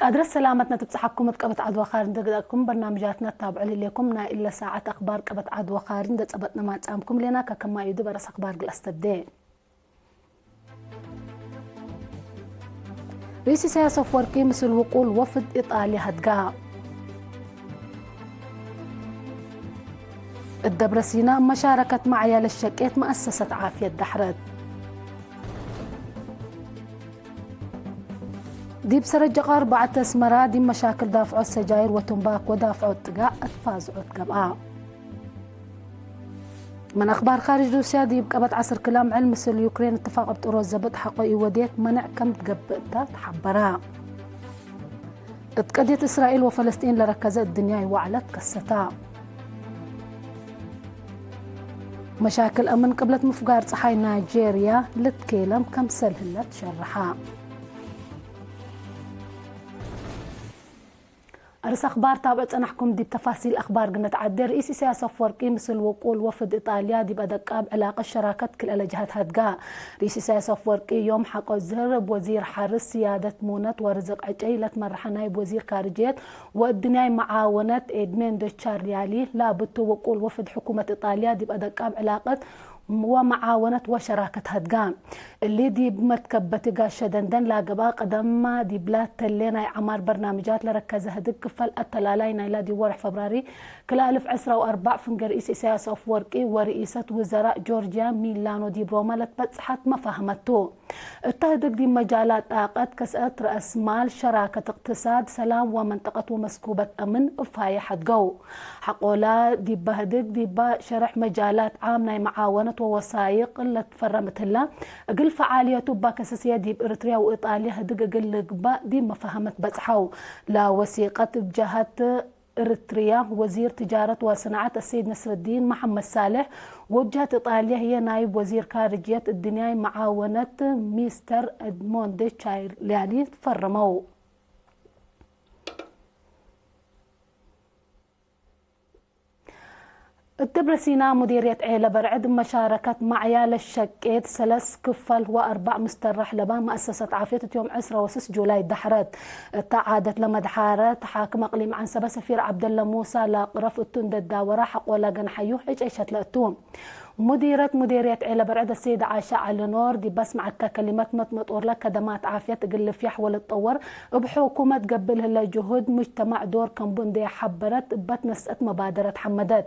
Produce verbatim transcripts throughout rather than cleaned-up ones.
አድረስ ሰላመትነ ትብጽሐኩም እት ቀበት ዐድ ወካሪ እንዴ ገደእኩም በርናምጃትነ ትታብዑ ለህሌኩም። ናይ እለ ሳዐት አክባር ቀበት ዐድ ወካሪ እንዴ ጸበጥነ ማጽአምኩም ሌና። ከከማዩ ዲብ አርእስ አክባር እግል አስተብዴ። ርኢስ ኢሳያስ አፍወርቂ ምስል ውቁል ወፍድ ኢጣልያ ሀድጋ። እት ደብረሲና መሻረከት መዕያ ለሸቄት መአሰሰት ዓፍየት ደሕረት። ዲብ ሰረጀቃ አርበዕተ አስመራ ዲብ መሻክል ዳፍዖት ሰጃይር ወቱምባክ ወዳፍዖት ጥጋዕ እት ፋዝዖት ገብአ። ምን አክባር ካርጅ፣ ሩስያ ዲብ ቀበት ዐስር ክለ አምዕል ምስል ዩክሬን እትፋቅ እብ ጥሮዝ ዘብጥ ሐቆ ኢወዴት መንዕ ከም ትገብእ እተ ተሐበረ። እት ቀድየት እስራኤል ወፈለስጢን ለረከዘ እድንያይ ወዕለት ከሰተ። መሻክል አምን ቅብለት ምፍጋር ጸሓይ ናይጄርያ ልትኬለም ከምሰል ህለ ትሸረሐ። አርስ አክባር ታብዕ ጸናሕኩም። ዲብ ተፋሲል አክባር ግነት ዐዴ፣ ርኢስ ኢሳያስ አፍወርቂ ምስል ውቁል ወፍድ ኢጣልያ ዲብ አደቃብ ዕላቀት ሸራከት ክልኤ ለጀሀት ሀድጋ። ርኢስ ኢሳያስ አፍወርቂ ዮም ሐቆ ዝህር እብ ወዚር ሐርስ፣ ስያደት ሙነት ወርዝቅ ዕጨይ ለትመረሐ ናይብ ወዚር ካርጅየት ወእድንያይ መዓወነት ኤድሜንዶ ቻርያሊ ላብቱ ውቁል ወፍድ ሕኩመት ኢጣልያ ዲብ አደቃብ ዕላቀት ወመዓወነት ወሸራከት ሀድጋ። እሊ ዲብ መትከበት ጋሸ ደንደን ላገብአ ቀደማ ዲብላ ተሌ ናይ ዐማር በርናምጃት ለረከዘ ህድግ ክፈል አተላላይ ናይላ ዲብ ወርሕ ፈብራሪ ክልኤ አልፍ ዕስራ ወአርበዕ ፍንጌ ርኢስ ኢሳያስ አፍወርቂ ወርኢሰት ውዘራእ ጆርጅያ ሚላኖ ዲብ ሮማ ለትበጽሐት መፋህመት ቱ። እተ ህድግ ዲብ መጃላት ጣቀት፣ ከስአት ረአስ ማል፣ ሸራከት እቅትሳድ፣ ሰላም ወመንጠቀት ወመስኩበት አምን እብ ፋዬሕ ሐድገው። ሐቆላ ዲበ ህድግ ዲበ ሸርሕ መጃላት ዓም ናይ መዓወነት ወወሳይቅ ለትፈረም እትላ፣ እግል ፈዓልየቱ እባ ከሰስየ ዲብ እርትርያ ወኢጣልያ ህድግ እግል ልግባእ ዲብ መፋህመት በጽሐው። ለወሲቀት እብ ጀሀት እርትርያ ወዚር ትጃረት ወሰናዐት አሰይድ ነስረዲን መሐመድ ሳልሕ፣ ወእብ ጀሀት ኢጣልያ ህዬ ናይብ ወዚር ካርጅየት እድንያይ መዓወነት ሚስተር ኤድሞንድ ቻርያሊ ፈረመው። እት ደብረሲና ሙዲርየት ዔለ በርዕድ መሻረከት መዕያ ለሸቄት ሰለስ ክፈል ወአርበዕ ምስተረሕ ለባ መአሰሰት ዓፍየት እት ዮም ዕስራ ወስስ ጁላይ ደሐረት። እተ ዓደት ለመድሓረት ሓክም አቅሊም ዐንሰበ ሰፊር ዐብደለ ሙሳ ለአቅረፍ እቱ እንዴ ዳወረ ሐቆለ ገንሐዩ ዕጨይ ሸትለ እቱ። ሙዲረት ሙዲርየት ዔለ በርዕድ አሰይድ ዓሻ ዐሊ ኖር ዲብ አስመዐተ ከሊመት መትመጦርለ ከደማት ዓፍየት እግል ልፍያሕ ወልትጠወር እብ ሕኩመት ገብእ ለህለ ጅሁድ ሙጅተማዕ ዶር ከምቡ እንዴ ሐበረት እበ ትነስአት መባደረት ሐመደት።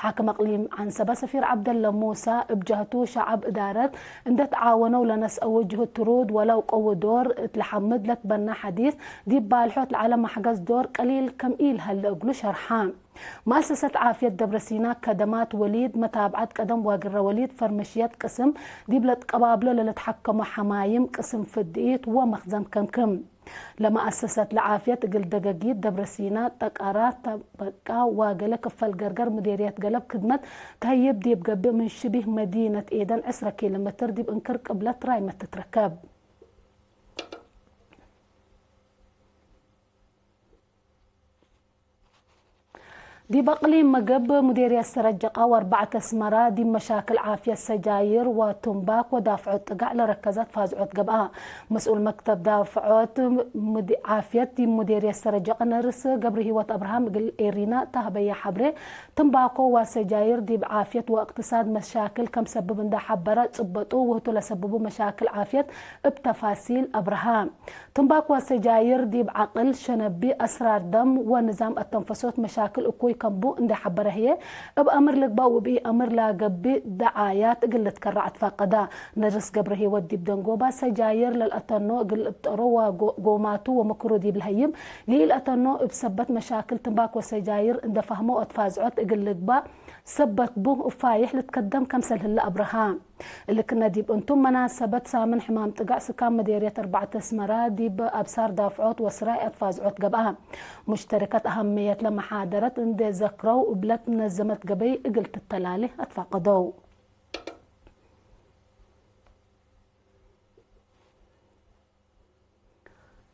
ሓክም አቅሊም ዐንሰበ ሰፊር ዐብደለ ሙሳ እብ ጀህቱ ሸዐብ እዳረት እንዴ ተዓወነው ለነስአው ጅሁድ ትሩድ ወለአውቀው ዶር እት ለሐምድ ለትበነ ሐዲስ ዲብ ባልሖት ለዐለ መሕገዝ ዶር ቀሊል ከም ኢልሀለ እግሉ ሸርሐ። መአሰሰት ዓፍየት ደብረሲና ከደማት ወሊድ፣ መታብዐት ቀደም ዋግረ ወሊድ፣ ፈርመሽየት ቅስም፣ ዲብ ለትቀባብሎ ለልትሐከሞ ሐማይም ቅስም ፍድኢት ወመክዘን ከምክም። ለመአሰሰት ለዓፍየት እግል ደገጊት ደብረሲና፣ ጠቀራ፣ ተበቃ ዋገለ ክፈል ገርገር ምዴርየት ገለብ ክድመት ተህይብ ዲብ ገብእ፣ ምን ሽቢህ መዲነት ኤደን ዕስረ ኪሎ ሜትር ዲብ እንክር ቅብለት ራይመት ትትረከብ። ዲብ አቅሊም መገብ ሙዴርየት ሰረጀቃ ወአርበዕት አስመራ፣ ዲብ መሻክል ዓፍየት ሰጃይር ወቱምባክ ወዳፍዖት ጥጋዕ ለረከዘት ፋዝዖት ገብአ። መስኡል መክተብ ዳፍዖት ሙድ-፣ ዓፍየት ዲብ ሙዴርየት ሰረጀቃ ነርስ ገብረሂወት አብርሃም እግል ኤሪና እተ ሀበየ ሐብሬ፣ ትምባኮ ወሰጃይር ዲብ ዓፍየት ወእቅትሳድ መሻክል ከም ሰብብ እንዳ ሐበረ ጽበጡ፣ ውህቱ ለሰብቡ መሻክል ዓፍየት እብ ተፋሲል አብርሃ። ትምባክ ወሰጃይር ዲብ ዐቅል፣ ሸነቢ፣ አስራር ደም ወንዛም አተንፈሶት መሻክል እኩይ ከምቡ እንዴ ሐበረ ህዬ፣ እብ አምር ልግባእ ወእብ ኢአምር ለገብእ ደዓያት እግል ልትከረዕ አትፋቀዳ። ነርስ ገብረሂወት ዲብ ደንጎባ፣ ሰጃይር ለልአተኖ እግል እብጠሮ ወጎ-፣ ጎማቱ ወምክሩ ዲብ ለሀይም፣ ለኢልአተኖ እብ ሰበት መሻክል ትምባክ ወሰጃይር እንዴ ፋህመው አትፋዝዖት እግል ልግባእ ሰበት ቡ፣ እብ ፋይሕ ልትከደም ከምሰል ህለ አብርሃ። እሊ ክነ ዲብ እንቱም መናሰበት ሳምን ሕማም ጥጋዕ ስካን መዴርየት አርበዕት አስመራ ዲብ አብሳር ዳፍዖት ወስራይ አትፋዝዖት ገብአ። ሙሽተረከት አሀምየት ለመሓደረት እንዴ ዘክረው እብለት ነዘመት ገበይ እግል ትተላሌ አትፋቀደው።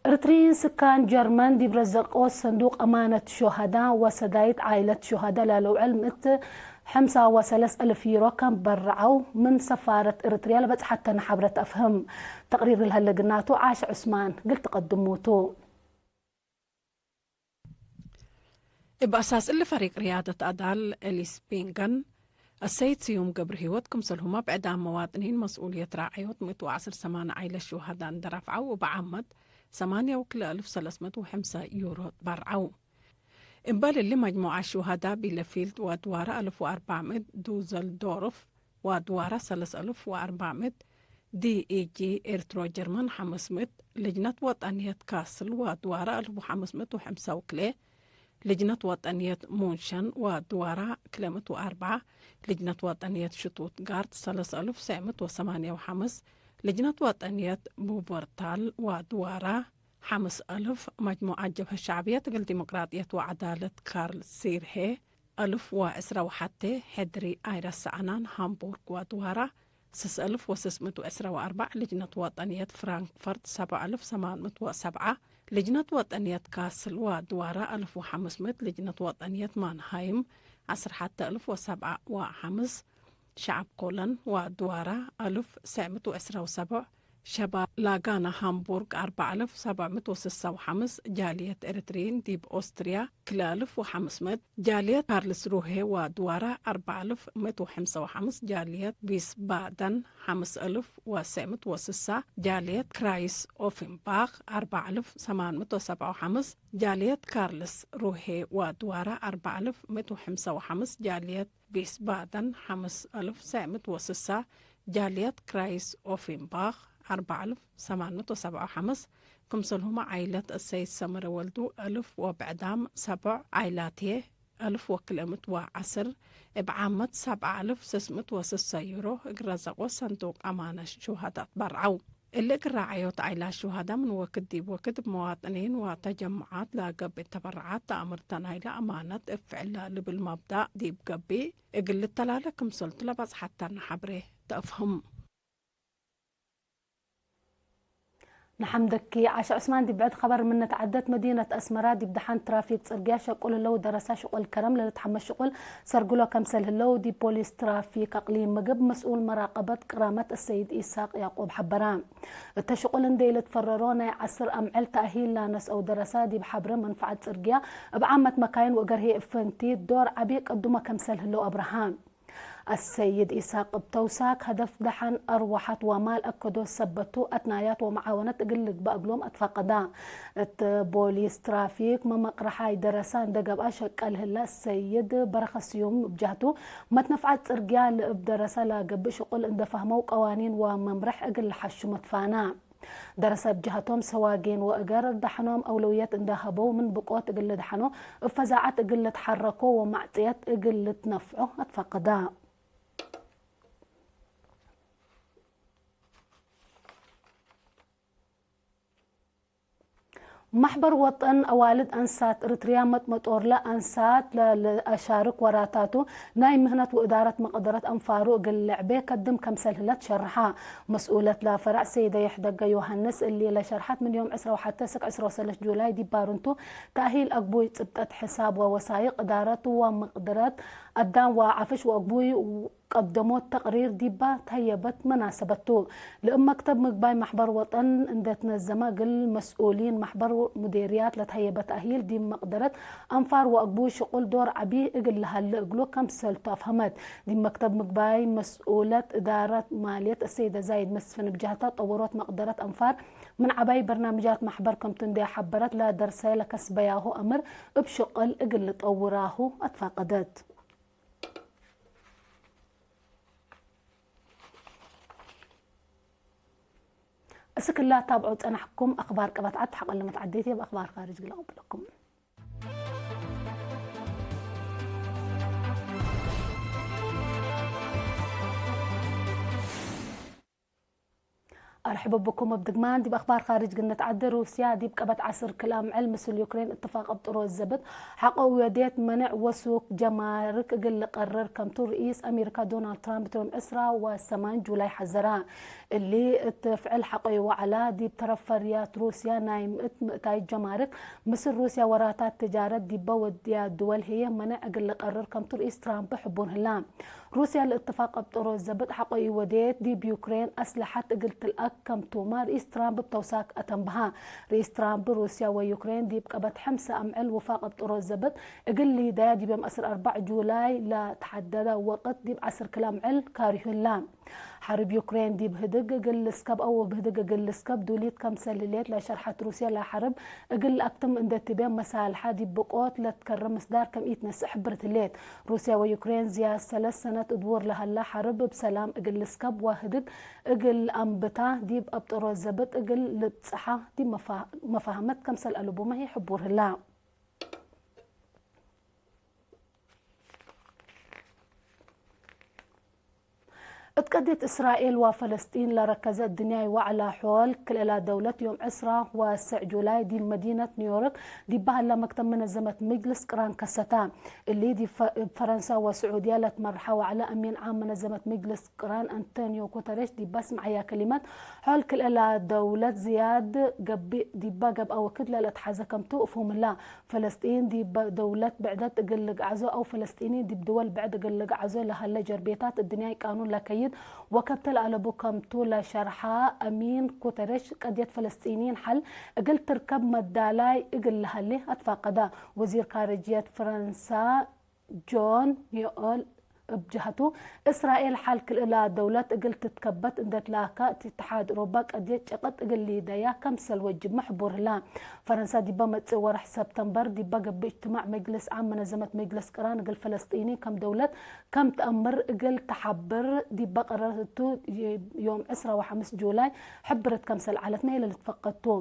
እርትርይን ስካን ጀርመን ዲብ ረዘቆት ሰንዱቅ አማነት ሹሀዳ ወሰዳይት ዓይለት ሹሀዳ ለለውዕል ምእት ሐምሳ ወሰለስ እልፍ ዩሮ ከም በረዐው ምን ሰፋረት እርትርያ ለበጽሐተነ ሐብረት አፍህም። ተቅሪር ለሀለ ግናቱ ዓሽ ዑስማን እግል ትቀድሙ ቱ። እብ አሳስ እሊ ፈሪቅ ርያደት አዳል ኤሊስ ቢንገን፣ አሰይድ ስዩም ገብረሂወት፣ ክምሰልሁመ ብዕዳም መዋጥኒን መስኡልየት ራዕዮት ምእት ወዐስር ሰማን ዓይለት ሹሀዳ እንዴ ረፍዐው፣ እብ ዓመት ሰማንያ ወክልኤ አልፍ ሰለስ ምእት ወሐምሳ ዩሮ ትበርዐው። እምበል እሊ፣ መጅሙዐት ሹሀዳ ቢለፊልድ ወአድዋረ አልፍ ወአርበዕ ምእት፣ ዱዘልዶርፍ ወአድዋረ ሰለስ አልፍ ወአርበዕ ምእት፣ ዲ ኢ ጂ ኤርትሮ ጀርመን ሐምስ ምእት፣ ልጅነት ወጠንየት ካስል ወአድዋረ አልፍ ወሐምስ ምእት ወሐምሳ ወክልኤ፣ ልጅነት ወጠንየት ሙንሸን ወአድዋረ ክልኤ ምእት ወአርበዕ፣ ልጅነት ወጠንየት ሽቱትጋርት ሰለስ አልፍ ሰዕ ምእት ወሰማንያ ወሐምስ፣ ልጅነት ወጠንየት ቡቨርታል ወአድዋረ ሐምስ አልፍ፣ መጅሙዐት ጀብሀት ሸዕብየት እግል ዲሞቅራጥየት ወዐዳለት ካርል ሲርሄ አልፍ ወዕስራ ወሐቴ፣ ሕድሪ አይረሰዐናን ሃምቡርግ ወአድዋረ ስስ አልፍ ወስስ ምእት ወዕስራ ወአርበዕ፣ ልጅነት ወጠንየት ፍራንክፈርት ሰብዕ አልፍ ሰማን ምእት ወሰብዓ፣ ልጅነት ወጠንየት ካስል ወአድዋረ አልፍ ወሐምስ ምእት፣ ልጅነት ወጠንየት ማንሃይም ዐስር ሐቴ አልፍ ወሰብዓ ወሐምስ፣ ሸዐብ ኮለን ወአድዋረ አልፍ ሰዕ ምእት ወዕስራ ወሰብዕ፣ ሸባብ ላጋና ሃምቡርግ አርበዕ አልፍ ሰብዕ ምእት ወስሳ ወሐምስ፣ ጃልየት ኤረትርዪን ዲብ ኦስትርያ ክልኤ አልፍ ወሐምስ ምእት፣ ጃልየት ካርልስሩሄ ወአድዋረ አርበዕ አልፍ ምእት ወሐምሳ ወሐምስ፣ ጃልየት ቪስባደን ሐምስ አልፍ ወሰዕ ምእት ወስሳ፣ ጃልየት ክራይስ ኦፍንባክ አርበዕ አልፍ ሰማን ምእት ወሰብዓ ወሐምስ፣ ጃልየት ካርልስሩሄ ወአድዋረ አርበዕ አልፍ ምእት ወሐምሳ ወሐምስ፣ ጃልየት ቪስባደን ሐምስ አልፍ ሰዕ ምእት ወስሳ፣ ጃልየት ክራይስ ኦፍንባክ አርበዕ አልፍ ሰማን ምእት ወሰብዓ ወሐምስ፣ ክምሰልሁመ ዓይለት አሰይድ ሰመረ ወልዱ አልፍ ወብዕዳም ሰብዕ ዓይላትዬ አልፍ ወክልኤ ምእት ወዐስር፣ እብ ዓመት ሰብዓ አልፍ ስስ ምእት ወስሳ ዩሮ እግል ረዘቆ ሰንዱቅ አማነት ሹሀዳ ትበርዐው። እሊ እግል ራዕዮት ዓይላት ሹሀዳ ምን ወክድ ዲብ ወክድ እብ መዋጥኒን ወተጀሙዓት ለገብእ ተበረዓት ተአምርተ ናይለ አማነት እብ ፍዕል ለልብል መብዳእ ዲብ ገብእ እግል ልተላለ ክምሰልቱ ለበጽሐተነ ሐብሬ ተአፍህም። ነሐምደኪ ዓሻ ዑስማን። ዲብ ብዕድ ኸበር ምን ነትዐደት፣ መዲነት አስመራ ዲብ ደሓን ትራፊክ ጽርግያ ሸቁል ህለው፣ ደረሳ ሽቁል ከረም ለልትሐመ ሽቁል ሰርግሎ ከምሰል ህለው፣ ዲብ ፖሊስ ትራፊክ አቅሊም ምግብ መስኡል መራቀበት ቅራመት አሰይድ ኢሳቅ ያዕቆብ ሐበረ። እተ ሽቁል እንዴ ኢልትፈረሮ ናይ ዐስር አምዕል ተእሂል ለነስአው ደረሳ ዲብ ሐብረ መንፈዐት ጽርግያ እብ ዓመት መካይን ወገርሂ እብ ፍንቲት ዶር ዐቢ ቅዱመ ከምሰል ህለው አብረሃ። አሰይድ ኢሳቅ እብ ተውሳክ፣ ሀደፍ ደሐን አርወሐት ወማል አከዶ ሰበት ቱ፣ አትናያት ወመዓወነት እግል ልግበእ እግሎም አትፋቀዳ። እት ቦሊስ ትራፊክ መመቅረሓይ ደረሳ እንደ ገብአ ሸቀል ህለ አሰይድ በረኸ ስዩም እብ ጀህቱ፣ መትነፍዓት ጽርግያ ለእብ ደረሳ ለገብእ ሽቁል እንደ ፈህመው ቀዋኒን ወመምርሕ እግል ለሐሹ መትፋና። ደረሰ እብ ጀሀቶም ሰዋጊን ወእገር ዳሐኖም አውለውየት እንደ ሀበው፣ ምን ብቆት እግል ልድሐኖ፣ እብ ፈዛዐት እግል ልትሐረኮ ወማዕጽየት እግል ልትነፍዖ አትፈቅዳ። ማሕበር ወጠን አዋልድ አንሳት እርትርያ መጥመጦርለ አንሳት ለለአሻርክ ወራታቱ ናይ ምህነት ወእዳረት መቅደረት አንፋሩ እግል ልዕቤ ከድም ከምሰል ህለት ሸርሐ። መስኡለት ለፈረዕ ሰይደ የሕደገ ዮሐንስ እሊ ለሸርሐት ምን ዮም ዕስራ ወሐቴ እስክ ዕስራ ወሰለስ ጁላይ ዲብ ባርንቱ ተእሂል አግቡይ ጽብጠት ሕሳብ ወወሳይቅ እዳረት ወመቅደረት አዳም ወዐፍሽ ወአግቡይ ቀደሞት ተቅሪር ዲባ ተህየበት መናሰበት ቱ። ለእብ መክተብ ምግባይ ማሕበር ወጠን እንዴ ትነዘመ እግል መስኡሊን ማሕበር ሙዴርያት ለተህየበ ተእሂል ዲብ መቅደረት አንፋር ወአግቡይ ሽቁል ዶር ዐቢ እግል ለሀለ እግሉ ከምሰል ቱ አፍሀመት። ዲብ መክተብ ምግባይ መስኡለት እዳረት ማልየት አሰይደ ዛይድ መስፍን እብ ጀህታ ጠውሮት መቅደረት አንፋር ምን ዐባይ በርናምጃት ማሕበር ከምቱ እንዴ ሐበረት ለደርሰ ለከስበያሁ አምር እብ ሽቅል እግል ልጠውራሁ አትፋቀደት። እስክ ላታብዑ ጸናሕኩም አክባር ቀበት ዐድ ሐቆ ለመትዐዴት እብ አክባር ካርጅ እግል አቅብለኩም። አርሕብ ብኩም። እብ ድግማን ዲብ አክባር ካርጅ ግነት ዐድ፣ ሩስያ ዲብ ቀበት ዐስር ክል አምዕል ምስል ዩክሬን እትፋቅ እብ ጥሮዝ ዘብጥ ሐቆ ወዴት መኔዕ ወሱክ ጀማርክ እግል ልቀርር ከምቱ ርኢስ አሜሪካ ዶናልድ ትራምፕ ዮም ዕስራ ወሰማን ጁላይ ሐዘራ። እሊ እት ፍዕል ሐቆ ወዐላ። ዲብ ተረፍ ፈርያት ሩስያ ናይ ምእት ምእታይት ጀማርክ ምስል ሩስያ ወራታት ትጃረት ዲበ ወድያ ድወል ህዬ መኔዕ እግል ልቀርር ከምቱ ርኢስ ትራምፕ ሕቡን ህላ። ሩስያ ለእትፋቅ እብ ጥሮዝ ዘብጥ ሐቆ ኢወዴት፣ ዲብ ዩክሬን አስለሐት እግል ትልአክ ከምቱመ ርኢስ ትራምፕ እብ ተውሳክ አተንበሀ። ርኢስ ትራምፕ ሩስያ ወዩክሬን ዲብ ቀበት ሕምሰ አምዕል ውፋቅ አብጥሮ ዘብጥ እግል ሊደያ ዲብ ዮም ዕስር ወአርበዕ ጁላይ ለተሐደደ ወቅት ዲብ ዐስር ክል አምዕል ካሪሁ ህላ። ሐርብ ዩክሬን ዲብ ህድግ እግል ልስከብ አው እብ ህድግ እግል ልስከብ ዱሊት ከምሰል ህሌት ለሸርሐት ሩስያ ለሐርብ እግል ለአክትም እንዴ ትቤ መሳልሐ ዲብ ብቆት ለትከረ ምስዳር ከም ኢትነስእ ሕብርት ህሌት። ሩስያ ወዩክሬን ዝያድ ሰለስ ሰነት እድውር ለሀላ ሐርብ እብ ሰላም እግል ልስከብ ወህድግ እግል አምብታ ዲብ አብጠሮ ዘብጥ እግል ልብጽሓ ዲብ መፋ-፣ መፋህመት ከምሰል አለቡመ ህይ ሕቡር ህላ። እት ቀድየት እስራኤል ወፈለስጢን ለረከዘ እድንያይ ወዐላ ሖል ክልኤላ ደውለት ዮም ዕስራ ወሰዕ ጁላይ ዲብ መዲነት ኒውዮርክ ዲብ በሀላ መክተብ መነዘመት ምጅልስ ቅራን ከሰተ። እሊ ዲብ ፈ-፣ እብ ፈረንሳ ወስዑድያ ለትመርሐ ወዐለ አሚን ዓም መነዘመት ምጅልስ ቅራን አንቶኒዮ ጉተሬሽ ዲብ አስመዐያ ከሊመት፣ ሖል ክልኤላ ደውለት ዝያድ ገብእ ዲባ ገብአ ወክድ ለልአትሐዘ ከምቱ እፍሁም ህላ። ፈለስጢን ዲብ ደውለት ብዕደት እግል ልግዐዞ አው ፈለስጢኒ ዲብ ድወል ብዕድ እግል ልግዐዞ ለሀለ ጀርቤታት እድንያይ ቃኑን ለከይድ ወከብተ ለአለቡ ከምቱ ለሸርሐ አሚን ጉተሬሽ፣ ቀድየት ፈለስጢንይን ሐል እግል ትርከብ መዳላይ እግል ለሀሌ አትፋቀደ። ወዚር ካርጅየት ፈረንሳ ጆን ኒኦል እብ ጀሀቱ፣ እስራኤል ሐል ክልኤላ ደውለት እግል ትትከበት እንዴ ትላካ፣ እት እትሓድ ኦሮባ ቀድየት ጨቀጥ እግል ሊደያ ከምሰል ወጅብመ ሕቡር ህላ። ፈረንሳ ዲበ መጽእ ወርሕ ሰብተምበር ዲበ ገብእ እጅትማዕ መጅልስ ዓም መነዘመት መጅልስ ቅራን እግል ፈለስጢኒ ከም ደውለት ከም ተአምር እግል ተሓብር ዲበ ቀረረት እቱ፣ ዮም ዕስራ ወሐምስ ጁላይ ሕብርት ከምሰል ዐለት ናይለ ልትፈቀድ ቱ።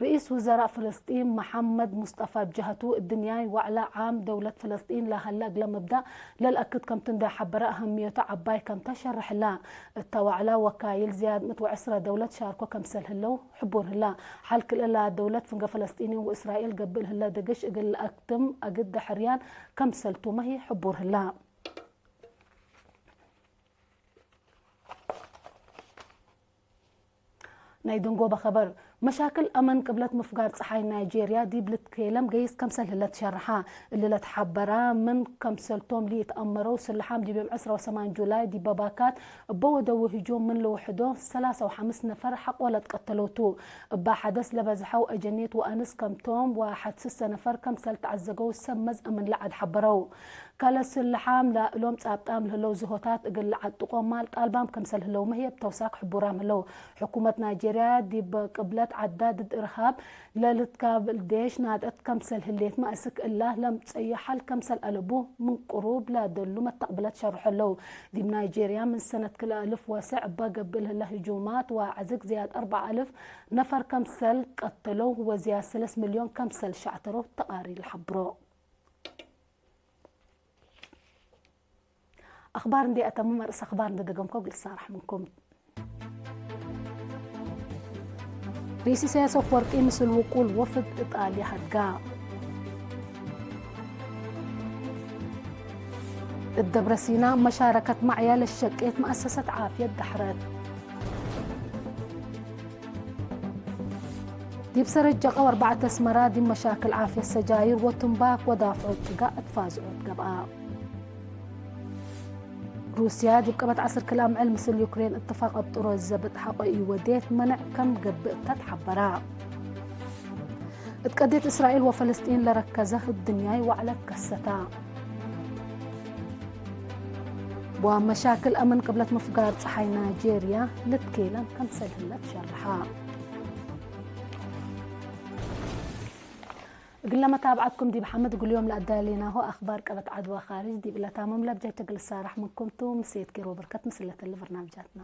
ርኢስ ውዘራእ ፍልስጢን መሐመድ ሙስጠፋ እብ ጀሀቱ፣ እድንያይ ወዕለ ዓም ደውለት ፍልስጢን ለሀለ እግለ መብዳእ ለልአክድ ከምቱ እንዴ ሐበረ፣ አሀምየቱ ዐባይ ከምተ ሸርሕ ህላ። እተ ወዕለ ወካይል ዝያድ ምእት ወዕስረ ደውለት ሻርኮ ከምሰል ህለው ሕቡር ህላ። ሐል ክልኤላ ደውለት ፍንገ ፍልስጢንይን ወእስራኤል ገብእ ለህለ ድግሽ እግል ለአክትም አግደ ሕርያን ከምሰል ቱመ ህይ ሕቡር ህላ። ናይ ደንጎበ ኸበር፣ መሻክል አመን ቅብለት ምፍጋር ጸሓይ ናይጄርያ ዲብ ልትኬለም ገይስ ከምሰል ህለ ትሸርሐ። እሊ ለትሐበራ ምን ከምሰልቶም ለኢተአመረው ስልሓም ዲብ ዮም ዕስራ ወሰማን ጁላይ ዲበ ባካት እበ ወደው ህጁም ምን ለውሕዶ ሰላሳ ወሐምስ ነፈር ሐቆ ለትቀተለው ቱ። እበ ሐደስ ለበዝሐው አጀኒት ወአንስ ከምቶም ወሐድ ስሰ ነፈር ከምሰል ተዐዘገው ሰብ መዝ አምን ለዐድ ሐበረው። ከለ ስልሓም ለእሎም ጻብጣም ለህለው ዝሆታት እግል ለዐጥቆ ማል ጣልባም ከምሰል ህለውመ ህዬ እብ ተውሳክ ሕቡራም ህለው። ሕኩመት ናይጄርያ ዲብ ቅብለት ዐዳ ድድ እርሃብ ለልትካብል ዴሽ ናጠት ከምሰል ህሌትመ፣ አስክ እላ ለምጸዩ ሐል ከምሰል አለቡ ምን ቅሩብ ለደሉ መተቅብለት ሸርሖ ህለው። ዲብ ናይጄርያ ምን ሰነት ክልኤ አልፍ ወሰዕ እበ ገብእ ለህለ ህጁማት ወዐዝግ ዝያድ አርበዕ አልፍ ነፈር ከምሰል ቀተለው ወዝያድ ሰለስ ሚልዮን ከምሰል ሸዕተረው ተቃሪር ለሐብሮ። አኽባር እንዴ አተምም፣ አርእስ አኽባር እንዴ ደገምኮ እግል እሳረሕ ምንኩም። ርኢስ ኢሳያስ አፈወርቂ ምስል ውቁል ወፍድ ኢጣልያ ሀድጋ። እት ደብረ ሲና መሻረከት መዕያ ለሸቄት መአሰሰት ዓፍየት ደሕረት። ዲብ ሰረት ጀቀ ወአርበዐት አስመራ ዲብ መሻክል ዓፍየት ሰጃይር ወትንባክ ወዳፍዖት ጭጋ እት ፋዝዖት ገብአ። ሩስያ ዲብ ቀበት ዐስር ክል አምዕል ምስል ዩክሬን እትፋቅ አብጥሮ ዘብጥ ሐቆ ኢወዴት መነዕ ከም ገብእ እተ ተሐበራ። እት ቀድየት እስራኤል ወፈለስጢን ለረከዘ እድንያይ ወዕለት ከሰታ። ወመሻክል አምን ቅብለት ምፍጋር ጸሓይ ናይጄርያ ልትኬለም ከምሰል ህለ ትሸርሐ። እግለ መታብዐትኩም ዲብ ሐመድ እግል ዮም ለአዳሌናሁ አኽባር ቀበት ዐድ ወካርጅ ዲብ ለታምም ለብጃይት እግል እሳረሕ ምንኩም ቱ። ምሴት ኬር ወበርከት ምስል ለተለ በርናምጃትና።